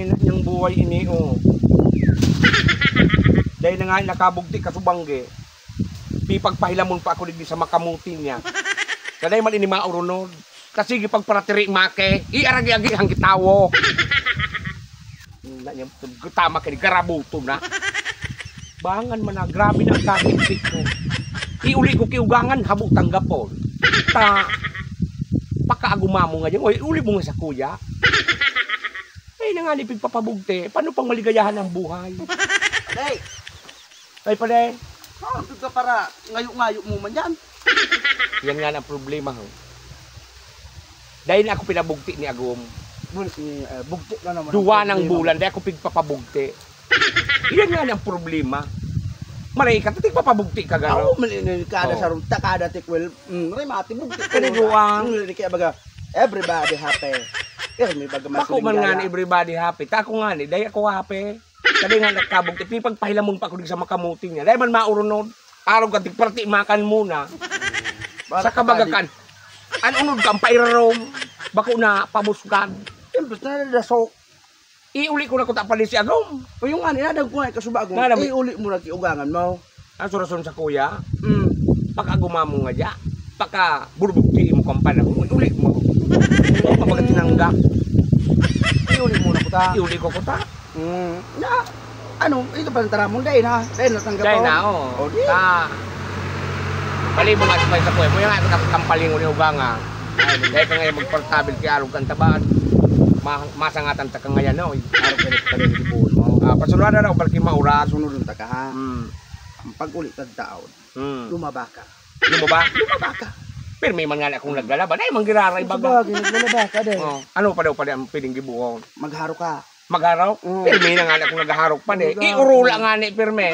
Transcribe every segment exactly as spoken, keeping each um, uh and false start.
Ina niyang buhay ini, oh. Dahil na nga nakabugti ka subangge, pipagpahilamon pa ako digdi sa makamuti niya. Sa dahil man ini maurunod, kasi gipagparatiri make, iaragi-agi hang gitawo. Ina niya, tama ka ni garabuto na. Bangan man na, grabe na ang katiktik ko. Iuli ko kiugangan, habo tanggapon. Ta, pakaaguma mo nga dyan. O, iuli mo nga sa kuya. Ay, na nga, ni pigpapabugte. Paano pang maligayahan ang buhay? Hey! Ay, pala eh. Saan ka para ngayo-ngayo mo man yan? Yan nga ang problema, ho. Dahil ako pinabugti ni Agom. Bul-, eh, ah, bugti ka naman ang Duwa ng problema. Bulan, dahil ako pigpapabugti. Yan nga ang problema. Maray ka, tigpapabugti ka, garo. Ako, mali na yung kada Oo. Sa ruta, kada tikwil. Mm, maray mati, bugti ka Kani na. Duwa. Mm, kaya baga, everybody happy. Pero may baga mas Bako man nga maligaya. Na everybody happy. Ta ako nga ni, dahil ako happy. Kani nga nagkabugti, pipagpahilamon pa ako di sa makamuti niya. Dahil man maurunod, araw ka, tigparti makan muna. Para Sa kabagakan. An unod ka, ang pairarom. Bako na, pabuskan. Siyempre, na daso. Iuli ko na kuta pa din si Agom. O yung ani, nadag ko nga ikasuba, Agom. Nga naman. Iuli mo na kiugangan mo. Ang surason sa kuya, Mm. pag-aguma mo nga dya, pagka burbugtiin mo kang panahon, iuli mo. Hindi mo magatinangga. Iuli mo na kuta. Iuli ko kuta. Mm. Na, ano, ito pa ang taramon, dahil na, dahil na tanggap Dahil ako. Na, oo. O, di. Ah, palibong at may sa kuya mo, yung ako nagkampalingon yung uganga. Dahil ka ngayon magpartabil kay Arog kang tabaan, ma-, masangatan ta ka ngayon, no? Arog ka na pala yung libuhon mo. Ah, pasulada na, o palki mauras. Sunod ng taka, ha? Mm. Ang pag-uli tag taon, Hmm. Lumaba ka. Lumaba? Lumaba ka. Pero may man nga akong naglalaba. Dahil man giraray baga. Sabagay, naglalaba ka din. Oh, ano pa daw pala ang piling gibuhon? Magharo ka. Magharo? Mm. Pero may na nga akong naghaharok pa di. Magharo. Iurula nga ni, pirme.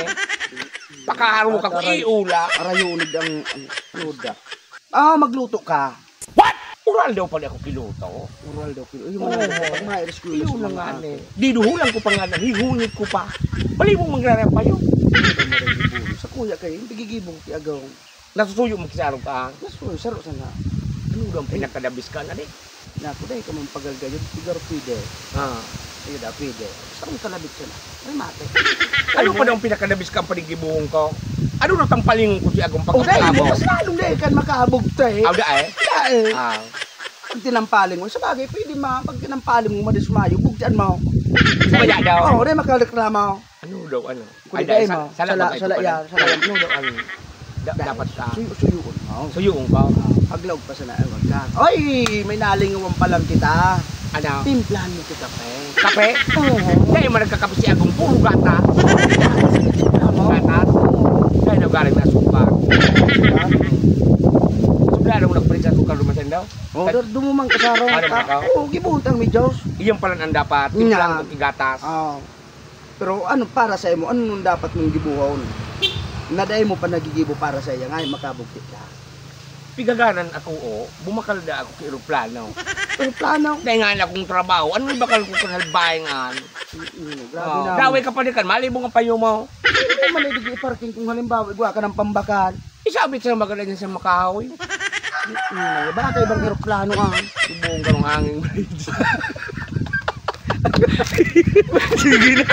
Pakaharok ako, Aray. Iula. Aray, unod ang, ang, unod ka. Ah, magluto ka. What? Oral daw pala ako kiluto. Oral daw kiluto. Yung Oo. Mga pag mairis ko Yun yung na mga nga, ate. Eh. Dinuhulan ko pa nga, nahihunit ko pa. Bali mong magrarap pa yun. Ito, Maray Gibon. Sa kuya kayo, yung pigigibong ti agaw. Nasusuyo mo kisarog ka? Nasusuyo, saro sana. Ano daw ang pinakadabis ka na di? Naku, dahil ka mong pagalgayon, siguro pwede. Ah. Ayun daw, pwede. Saan ka labit siya na? Remate. Ano pa daw ang pinakadabis kang panigibuhon ko? Ano na tang palingon ko si Agong O, dahil, pagkakabo? Mas lalong dahil kan makabog to eh. Aw, da eh? Da eh. Ah. Pag tinampaling mo, sa bagay, pwede ma-, pag tinampaling mo, madismayo, bugtian mo. Sumaya daw? Oo, dahil makareklamo. Ano daw, ano? Kung Ay, di dahil kayo sa, mo, sa sala, labag ay sala, tutupalan. Yan, sala. Ano daw, ano? Da-, Dahil dapat ka. Suyu-, suyuon mo. Suyuon ko. Ah, paglaog pa sana, ay, wag ka. Oy, may nalingawan pa lang kita. Ano? Timplahan mo kita, kape. Kape? Oo. Dahil mo nagkakape si Agong, puro gatas. Ano? Gatas. Dahil nagaling na asukar. Ha? Sobra na mo nagpalit sa asukar, lumasan daw? Oh, Tag- dar-, dumumang ka sa araw. Ano ba Ah, ka? Oo, gibuntang may Diyos. Iyan pala ang dapat. Nga. Timplahan mo igatas. Oo. Pero ano para sa imo? Ano nung dapat mong gibuhon? Na dai mo pa nagigibo para sa iya, ngay makabugti ka. Pigaganan ako, o. Bumakal da ako ki eroplano. Eroplano? Dai nga na akong trabaho. Ano ibakal ko sa salbahe nga? Mm, grabe Oh, na. Daway ka pa di kan. Mali mo nga payo mo. Hindi man, hindi iparking kung halimbawa, igwa ka ng pambakal. Isabit sa maganda niya sa makahoy. Mm, baka ibang eroplano ka. Ibong ka ng hangin bridge. Sige na.